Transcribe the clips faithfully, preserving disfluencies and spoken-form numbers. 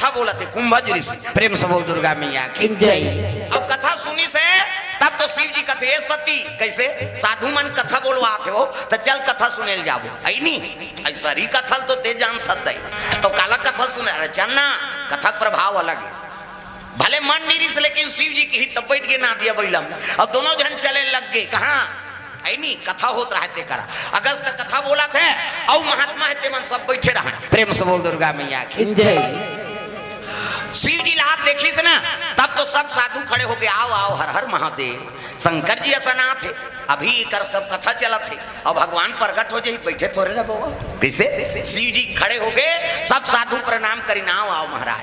बोलत हे कुंभज ऋषि। प्रेम से बोल दुर्गा मैया की। जय। अब कथा सुनिस हे, तब तो शिव जी कथे, "ए सती, कइसे साधु मन कथा बोलवात हे हो, त चल कथा सुने ल जाबो।" अइनी, अइसरी कथा ल तो ते जानथस दई, त काला कथा सुने? अरे चल ना, कथा के प्रभाव अलग हे। भले मन नइ रिहिस, लेकिन शिव जी किहिस त बइठ गे नांदिया बइला म, अउ दोनों झन चले लग गे। कहाँ? अइनी, कथा होत रहय तेकरा। अगस्त कथा बोलत हे, अउ महात्मा हे, ते मन सब बइठे रहय। प्रेम से बोल दुर्गा मैया की। जय। शिव जी ला देखिस ना, तब तो सब साधु खड़े होके, "आओ, आओ, हर हर महादेव, शंकर जी असन आत हे, अभी एकर सब कथा चलत हे, अउ भगवान प्रगट हो जाही, बइठे थोरे रह बउआ।" कइसे? शिव जी खड़े होके सब साधु प्रणाम करिन, "आओ, आओ महाराज।"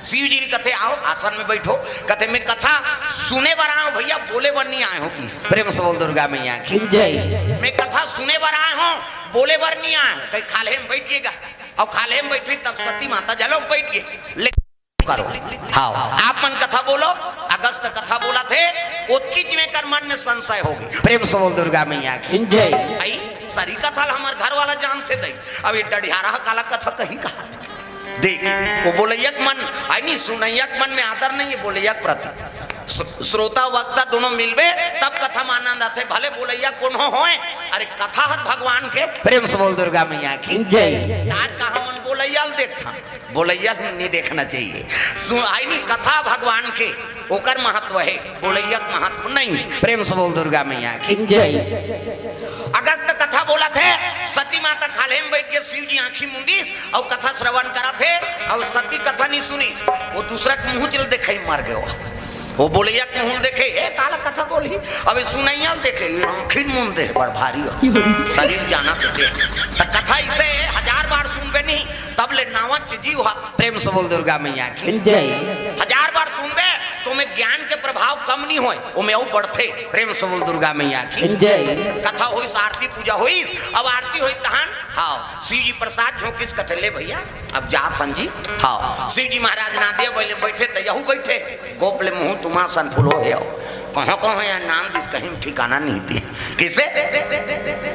शिव जी ल कथे, "आओ, आसन में बइठो।" कथे, "मैं कथा सुने बर आए हों भइया, बोले बर नइ आए हों।" किहिस। प्रेम से बोल दुर्गा मैया की। जय। "मैं कथा सुने बर आए हों, बोले बर नइ आए हों।" कहि खाल्हे म बइठ गे गा, अउ खाल्हे म बइठिस तब सती माता घलोक बइठ गे, ले करो। हाँ, आप मन कथा बोलो, अगस्त कथा बोलत हे, ओतकी जिमे कर मन में संशय होगे। प्रेम से बोल दुर्गा मैया की। जय। अइसरी कथा ल हमर घर वाला जानथे दई, अब ए डढ़ियारा ह काला कथा कही कहाथे। देख, ओ बोलइया के मन, अइनी, सुनइया के मन में आदर नइ हे बोलइया के प्रति। श्रो-, श्रोता वक्ता दोनों मिलबे तब कथा म आनंद आथे, भले बोलइया कोनो होय। अरे कथा हर भगवान के। प्रेम से बोल दुर्गा मैया की। जय। आज का हमन बोलइया ल देखथन, बोलइया ल नइ देखना चाहिए। सुन, अइनी, कथा भगवान के, ओकर महत्व हे, बोलइया के महत्व नइ हे। प्रेम से बोल दुर्गा मैया की। जय। अगस्त कथा बोलत हे, सती माता खाल्हे म बइठ के शिव जी आँखी मूंदिस अउ कथा श्रवण करत हे, अउ सती कथा नइ सुनिस, ओ दूसरा के मुँह ल देखई मर गे। ओ बोलइया के मुँह ल देखे, "ए, काला कथा बोलही?" अब ए सुनइया ल देखे, ए आँखी ल मूंद दे, बड़ भारी हो। शरीर जानत हे। त कथा अइसे हे, हजार बार सुनबे नहीं, तब ले नावच जीव ह। प्रेम से बोल दुर्गा मैया की। जय। हजार बार सुनबे त ओमे ज्ञान के प्रभाव कम नइ होय, ओमे अउ बढ़थे। प्रेम से बोल दुर्गा मैया की। जय। कथा होइस, आरती पूजा होइस, अब आरती होइस तहन, हाँ, शिव जी प्रसाद झोंकिस, कथे, "ले भइया, अब जात हन जी।" हाँ, शिव जी महाराज नांदिया बइले बइठे त यहू बइठे, गोप ले मुँह तुम्हा सन फुलो हे। कहाँ कहाँ हे नाम दिस, कहीं ठिकाना नइ हे। कइसे?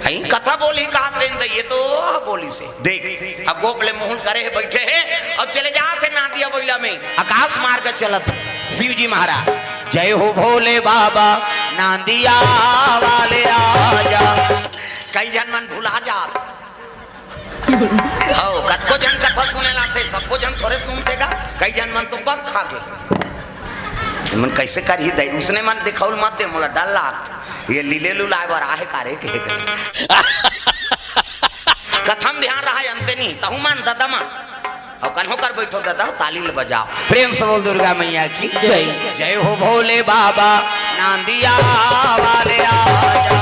अई कथा बोलही कहत रहेन त ए तो बोलिस हे। देख, अब गोप ले मुँह करे हे, बइठे हे, अब चले जात हे नांदिया बइला में, आकाश मार्ग चलत हे। शिव जी महाराज, "जय हो भोले बाबा, नांदिया वाले आजा।" कई झन मन भुला जात। हव, कतको झन कथा सुने ल आथे, सबो झन थोरे सुनथे गा, कई झन मन तो बक खा गे। मन कइसे करही दई, उसने मन दिखउल मत दे, मोला डर लागत। ए लीले लुलाय बर आहे का रे, कहे के। कथा म ध्यान रहय अंते नइ, तहू मन ददा मन। अउ कन्हो कर बइठो ददा, ताली ल बजाव। प्रेम से बोल दुर्गा मैया की। जय। जय हो भोले बाबा, नांदिया वाले आजा।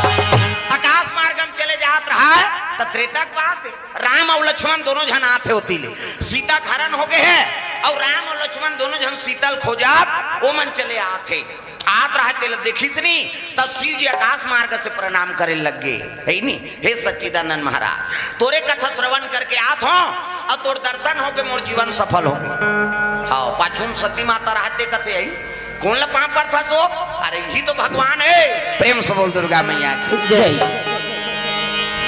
आकाश मार्ग म चले जात रहय, त त्रेता के बात हे। राम अउ लक्ष्मण दोनों झन आत हे ओती ले। सीता के हरन होगे हे, अउ राम अउ लक्ष्मण दोनों झन सीता ल खोजत, ओ मन चले आत हे। आत रहय तेला देखिस नी, तब शिव जी आकाश मार्ग से प्रणाम करे लग गे। हे नी, "हे सच्चिदानंद महाराज, तोरे कथा श्रवण करके आत हों, अउ तोर दर्शन होगे मोर जीवन सफल होगे।" हाँ, पाछू म सती माता रहय ते कथे, "अई, कोन ल पाँव परथस ओ?" "अरे, इही तो भगवान हे।" प्रेम से बोल दुर्गा मैया की। जय।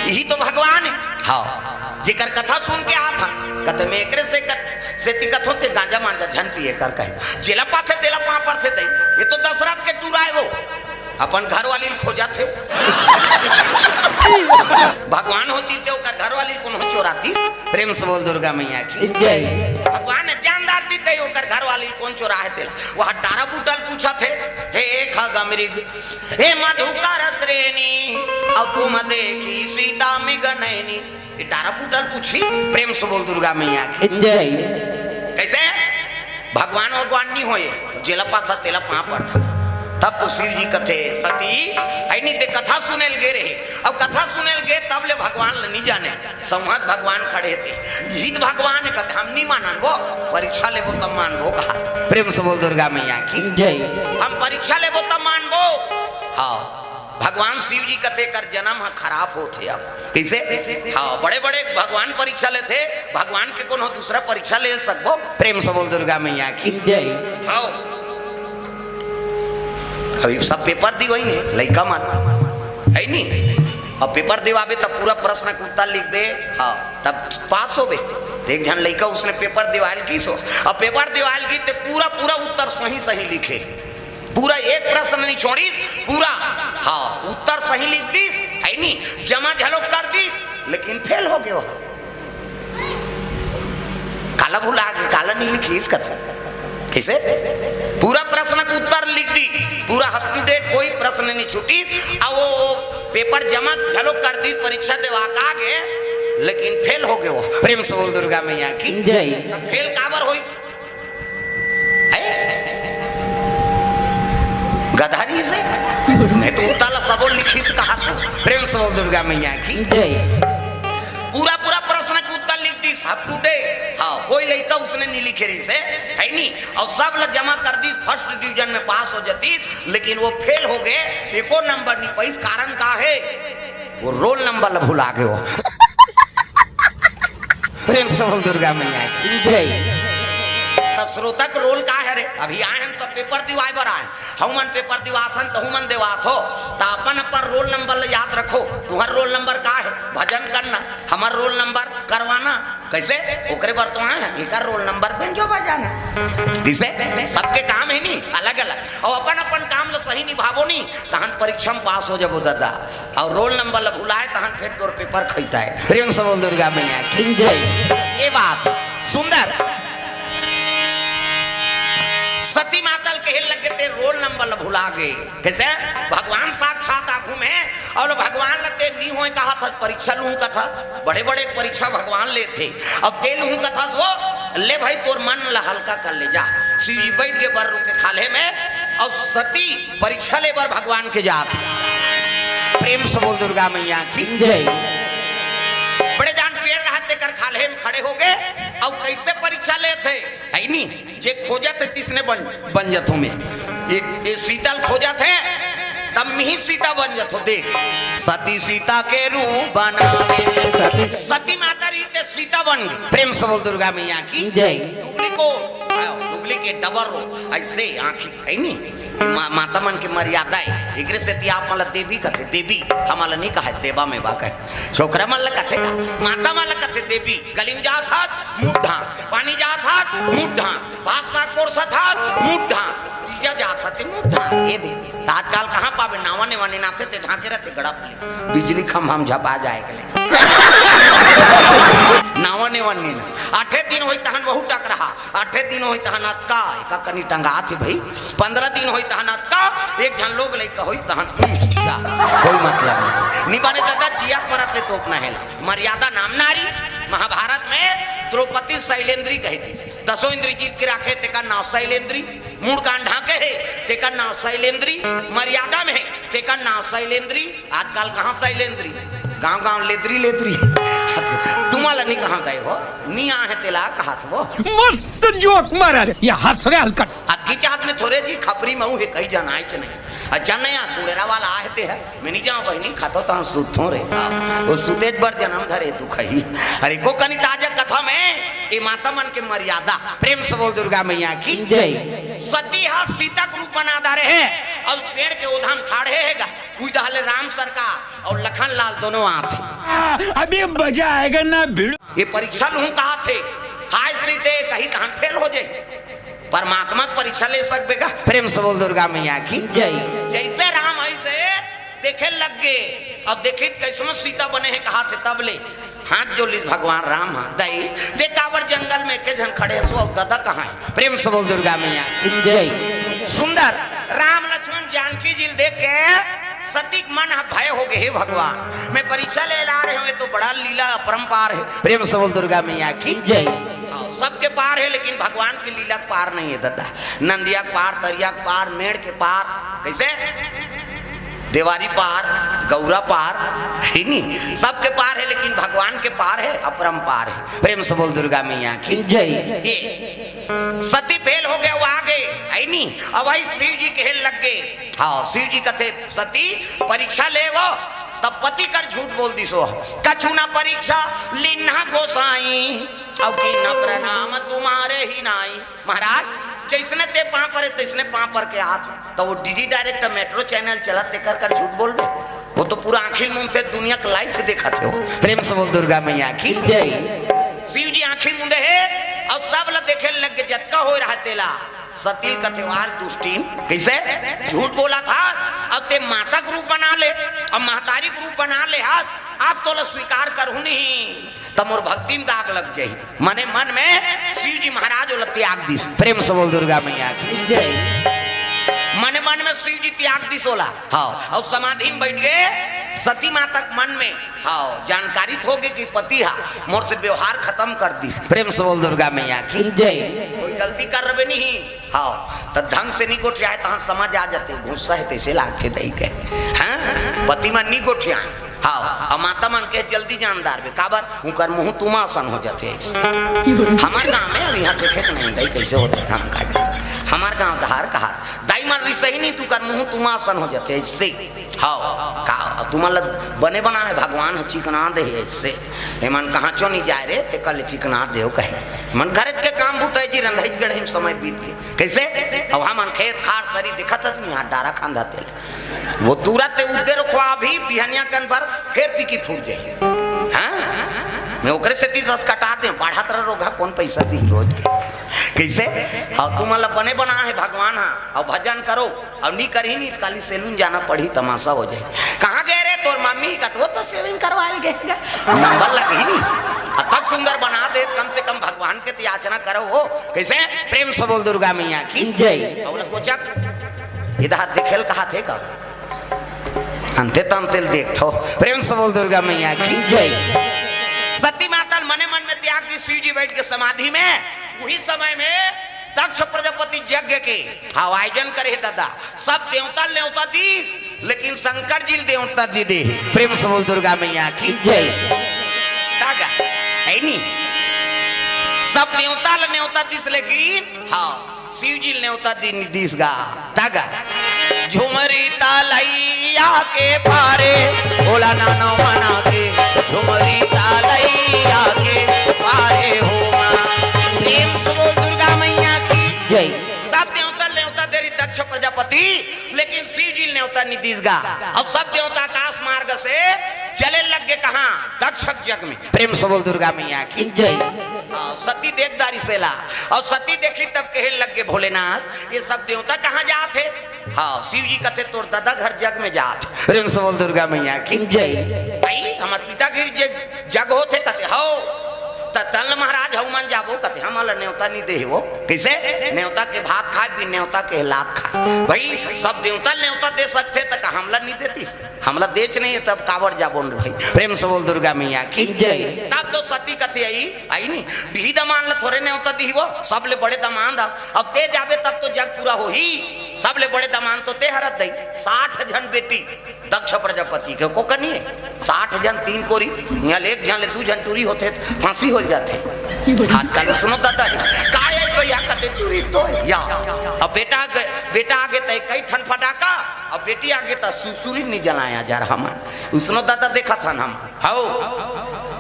"इही तो भगवान हे।" हाँ, जेकर कथा सुन के आत हन, कथे, "मैं एकरे से कत-, सेती कथों ते गांजा मांजा झन पिए कर कहे। जेला पाथे तेला पाँव परथे दई। ए तो दशरथ के टूरा हे वो। अपन घरवाली ल खोजत हे।" भगवान होतिस ते ओकर घरवाली ल कोनो चोरातिस? प्रेम से बोल दुर्गा मैया की। जय। भगवान जानदार दिस ते ओकर घरवाली ल कोन चोराहे तेला। ओ डारा बूटा ल पूछत हे, "हे खग मृग, हे मधुकर श्रेणी, अउ तुम देखी सीता मृग नैनी।" ए डारा बूटा ल पूछही, प्रेम से बोल दुर्गा मैया की। जय। कइसे? भगवान भगवान नइ होय, जेला पाथस तेला पाँव परथस। तब तो शिव जी कथे, "सती, अइनी ते कथा सुने ल गे रहे, अब कथा सुने ल गे तब ले भगवान ल नइ जाने, संवत भगवान खड़े हे ते, इही त भगवान हे।" कथे, "हम नइ मानन वो, परीक्षा लेबो तब मानबो," कहत। प्रेम से बोल दुर्गा मैया की। जय। "हम परीक्षा लेबो तब मानबो।" हाँ। भगवान शिव जी कथे, "कर जनम ह खराब होथे अब।" कइसे? हाँ, बड़े-बड़े भगवान परीक्षा लेथे, भगवान के कोनो दूसरा परीक्षा ले सकबो? प्रेम से बोल दुर्गा मैया की। जय। हाँ। अभी सब पेपर दिवइने, लइका मन। हे नी? अब पेपर देवाबे तब पूरा प्रश्न के उत्तर लिखबे, हाँ, तब पास होबे। त एक झन लइका उसने पेपर देवाल की सो, अब पेपर देवाल की ते पूरा पूरा उत्तर सही सही लिखे, पूरा एक प्रश्न नहीं छोड़ी, पूरा, हाँ, उत्तर सही लिख दीस, है नी, जमा झलो कर दीस, लेकिन फेल हो गयो। काला भुला गे, काला नहीं लिखिस कथे। कइसे? पूरा प्रश्न के उत्तर लिख दी, पूरा up to date, कोई प्रश्न नहीं छूटी। अब वो, वो पेपर जमा घलो कर दी, परीक्षा देवा का गे, लेकिन फेल हो गयो। प्रेम से बोल दुर्गा मैया की जय। त फेल काबर होइस? है? गधारी से? नहीं तो उत्तर ला सबो लिखिस कहा था। प्रेम से बोल दुर्गा मैया की जय। पूरा पूरा प्रश्न के उत्तर लिख दीस, up to date। हाँ, कोई लइका उसने नहीं लिखे रहिस हे, है नी? अउ सब ला जमा कर दीस, first division में पास हो जातीस, लेकिन वो फेल हो गे, एको नंबर नहीं पाइस। कारण का हे? वो रोल नंबर ला भुला गे हो। प्रेम से बोल दुर्गा मैया की जय। त श्रोता के रोल का हे रे? अभी आए हम सब पेपर दिवाए बर आए, हमन पेपर दिवात हन, तहू मन देवात हो, त अपन अपन रोल नंबर ला याद रखो। तुहर रोल नंबर का हे? भजन करना। हमर रोल नंबर करवाना। कइसे? ओकरे बर तो आए हन, एकर रोल नंबर बेंजो बजाना। कइसे? सबके काम हे नी अलग अलग, अउ अपन अपन काम ला सही निभाबो नी, तहन परीक्षा में पास हो जाबो दादा। अउ रोल नंबर ला भुलाए तहन फेर तोर पेपर खइता हे। प्रेम से बोल दुर्गा मैया की जय। ये बात सुंदर। सती माता ल कहे लगे, ते रोल नंबर ल भुला गे। कइसे? भगवान साक्षात आघू में, अउ भगवान ल ते नी होय कहा था, परीक्षा लूं कथा, बड़े बड़े परीक्षा भगवान लेथे, अउ ते लूं कथा सो, ले भाई तोर मन ल हल्का कर ले जा। शिव जी बैठ के बर रुके खाल्हे में, अउ सती परीक्षा ले बर भगवान के जात। प्रेम से बोल दुर्गा मैया की जय। बड़े जान पेड़ रहा तेकर खाल्हे में खड़े हो गे, अउ कइसे परीक्षा लेथे, है नी? जे खोजत हे तिसने बन, बन जथो में। ये, ये सीता ल खोजत हे, तब में ही सीता बन जथो। देख, सती सीता के रूप बनावे। सती माता रही ते सीता बन गई। प्रेम से बोल दुर्गा मैया की जय। डुगली को, हाँ, डुगली के डबर रो, अइसे आँखी, है नी? ये मा-, माता मन के मर्यादा हे। एकरे सेती आप मन ला देवी कथे, देवी, हमन ला नी कहे, देवा में बा कहे। छोकरा मन ला कथे का? माता मन ला कथे देवी। गली में जात हस, मुड़ ढांक। पानी जात हस, मुड़ ढांक। भात साग परोसत हस, मुड़ ढांक। तीजा जात हस, ते मुड़ ढांक। ये दे। त आजकाल कहाँ पाबे? नावा नेवा नेनाथे, ते ढांके रथे गड़प ले। बिजली खंभा में झपा जाए के ले। नावा नेवा नेना। आठे दिन होई तहन वहू टकरहा। आठे दिन होई तहन अतका, एका कनी टंगात हे भाई। पंद्रह दिन होई तहन अतका, एक झन लोग लइका होई तहन, हम्म, जा, कोई मतलब नहीं। नी बने दादा, जियत मरत ले तोपना हे ला। मर्यादा नाम नारी। महाभारत में द्रौपदी शैलेंद्री कहे थी, दसों इंद्री जीत के राखे, तेकर नाव शैलेंद्री। मूड़ कान ढांके हे, तेकर नाव शैलेंद्री। मर्यादा में हे, तेकर नाव शैलेंद्री। आजकाल कहाँ शैलेंद्री, गांव गांव लेद्री लेद्री। तुमन ला नी कहा दे हो, नी आहे तेला कहा थो। मस्त जोक मारा रे, ये हंस रे हलकट। अक्की चाहत में थोरे जी खपरी मऊ हे, कई जनायच नहीं। अच्छा नया कुड़ेरा वाला आहे ते हे, मैं नी जाऊं बहिनी, खातो तहन सुतथों रे। हाँ, वो सुतेज बर जन्म धरे दुखही। अरे को कनी ताजा कथा में, ये माता मन के मर्यादा। प्रेम से बोल दुर्गा मैया की जय। सती हा सीता के रूप बना डारे हे, अउ पेड़ के ओधा में ठाढ़े हे गा। उही डहर ले राम सरकार अउ लखन लाल दोनों आथे। अभी मजा आएगा ना भिड़ू। ये परीक्षा लूं कहा थे, हाय सीते कही तहन फेल हो जाए। परमात्मा के परीक्षा ले सकबे का? प्रेम से बोल दुर्गा मैया की जय। जइसे राम अइसे देखे लग गे, अउ देखित कइसनो सीता बने हे कहा थे, तब ले हाथ जोड़ लीस भगवान राम हा, दई दे काबर जंगल में एके झन खड़े हस, अउ ददा कहाँ हे? प्रेम से बोल दुर्गा मैया जय। सुंदर राम लक्ष्मण जानकी जी ल देख के सती के मन ह भय हो गे, हे भगवान, मैं परीक्षा ले ला रहे हूँ, ये तो बड़ा लीला अपरंपार हे। प्रेम से बोल दुर्गा मैया की जय। हाँ, सबके पार हे, लेकिन भगवान की लीला के पार नहीं हे दादा। नंदिया के पार, तरिया के पार, मेड़ के पार, कइसे? देवारी पार, गौरा पार, हे नी? सबके पार हे, लेकिन भगवान के पार हे, अपरंपार हे। प्रेम से बोल दुर्गा मैया की जय। ये सती फेल हो गे, वो आ गे, हे नी? अब भाई शिव जी कहे लग गे। हाँ, शिव जी कथे, सती परीक्षा ले वो, तब पति कर झूठ बोल दिस हो। कछु ना परीक्षा लीन्हा गोसाई, अउ कीन्हा प्रणाम तुम्हारे ही नाई। महाराज, जइसने ते पाँव परे, तइसने पाँव पर के आत हो। त वो डीडी डायरेक्ट मेट्रो चैनल चलत, तेकर कर झूठ बोलबे? वो तो पूरा आँखी ल मूंदथे, दुनिया के live देखत हे वो। प्रेम से बोल दुर्गा मैया की। जय। शिव जी आँखी मूंदे हे अउ सब ला देखे लग गे, जतका होय रहा तेला। सती ल कथे, "वार दुष्टिन, कइसे झूठ बोलत हस? अब तें माता के रूप बना ले, अब महतारी के रूप बना ले हस, अब तोला स्वीकार करहूं नहीं, त मोर भक्ति में दाग लग जाही।" मने मन में शिव जी महाराज ओला त्याग दिस। प्रेम से बोल दुर्गा मैया की। जय। मने मन में शिव जी त्याग दिस ओला। हाँ, अउ समाधि में बइठ गे सती माता के मन में। हाँ, जानकारी त होगे कि पति हा मोर से व्यवहार खतम कर दिस। प्रेम से बोल दुर्गा मैया की। जय। कोई गलती कर रहे नहीं। हाँ, त ढंग से नहीं गोठियाए, तहाँ समझ आ जाथे, गुस्सा हे तइसे लागथे दई के। हाँ, पति मन नहीं गोठियाए। हाँ, अउ माता मन के जल्दी जान डारबे, काबर? उंकर मुंह तुमा असन हो जाथे अइसे। हमर गांव में अब इहाँ देखे तो नहीं दई, कइसे होथे हम का जाने। हमर गांव धार कहात, दाई मन रिसही नहीं, त उंकर मुंह तुमा असन हो जाथे अइसे। हाँ, का तुमन ल बने बनाए भगवान ह, चिकना दे हे अइसे। एमन कहाँ चो नहीं जाए रे, ते कल चिकना देव कहे। एमन घर के काम बुता जी, रंधई गढ़ई में समय बीत गे। कइसे? अब हमन खेत खार सरी दिखत हस नहीं, हाथ डारा खांधा तेल। वो तुरंत उद्दे रुखवा भी बिहनिया कन बर फेर पीकी फूट जाही। हाँ? मैं ओकरे सेती दस कटा दे, बढ़त रह रोगा, कौन पैसा दी रोज के? कइसे? हाँ, तुमन ल बने बना हे भगवान हा, अउ भजन करो, अउ नी करही नी, काली सैलून जाना पड़ही, तमाशा हो जाए। कहाँ गए रे तोर मम्मी? कत वो तो shaving करवाए ल गे हे, नंबर लगही नी। अतक सुंदर बना दे, कम से कम भगवान के त याचना करो हो। कइसे? प्रेम से बोल दुर्गा मैया की। जय। अउ कोचक इधर देखे ल कहाथे का? अंते तंते ल देखथो। प्रेम से बोल दुर्गा मैया की। जय। सती माता ल मने मन में त्याग दिस, शिव जी बइठ गे समाधि में। उही समय में दक्ष प्रजापति यज्ञ के, हाँ, आयोजन करे हे दादा। सब देवता ल नेवता दिस, लेकिन शंकर जी ल नेवता नी दे। प्रेम से बोल दुर्गा मैया की। जय। तागा, हे नी? सब देवता ल नेवता दिस, लेकिन, हाँ, शिव जी ल नेवता नी दिस गा। तागा, झुमरी तलैया के पारे, भोला नाना मना के, झुमरी तलैया के पारे हो माँ। प्रेम से बोल दुर्गा मैया की। जय। सब देवता ल नेवता दे रही दक्ष प्रजापति, लेकिन शिव जी ल नेवता नी दिस गा। अब सब देवता आकाश मार्ग से चले लग गे कहाँ? दक्ष के यज्ञ में। प्रेम से बोल दुर्गा मैया की। जय। हाँ, सती देख डारिस एला। अउ सती देखी तब कहे लग गे, "भोलेनाथ, ये सब देवता कहाँ जात हे?" हाँ, शिव जी कथे, "तोर दादा घर यज्ञ में जात।" प्रेम से बोल दुर्गा मैया की। जय। भाई, हमर पिता के जे यज्ञ होथे, कथे, "हव, त तल महाराज हव मन जाबो?" कथे, "हमला नेवता नी दे हे वो।" कइसे? नेवता के भात खाए, बिन नेवता के लात खाए। भाई, सब देवता ल नेवता दे सकथे, त का हमला नी देतिस? हमला देच नहीं हे, तब काबर जाबो न भाई? प्रेम से बोल दुर्गा मैया की। जय। तब तो सती कथे, "आई, आई नी, डीही दमान ल थोरे नेवता दिही वो, सबले बड़े दमान दा। अब तें जाबे तब तो जग पूरा होही, सबले बड़े दमान तो तें हरत दई।" साठ झन बेटी दक्ष प्रजापति के कोकनी हे, साठ झन तीन कोरी, इहाँ ले एक झन ले दू झन टूरी होथे, फांसी हो जाथे। आजकल सुनो दादा, का हे भैया, कते टूरी तो हे या। अब बेटा आगे, बेटा आगे त कई ठन फटाका, अब बेटी आगे त सुरसुरी नी जलाया जा रहा मन। उसनो दादा देखत हन हम। हव,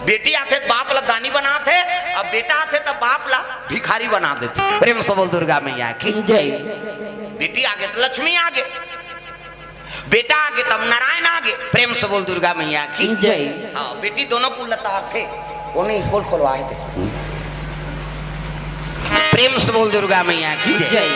बेटी आथे त बाप ला दानी बनाथे, अब बेटा आथे त बाप ला भिखारी बना देथे। प्रेम से बोल दुर्गा मैया की। जय। बेटी आगे त लक्ष्मी आगे, बेटा आगे तब नारायण आगे। प्रेम से बोल दुर्गा मैया की। जय। हाँ, बेटी दोनों कुल लतारथे। वो नहीं, खोल, खोलवाए थे। प्रेम से बोल दुर्गा मैया की जय। जय।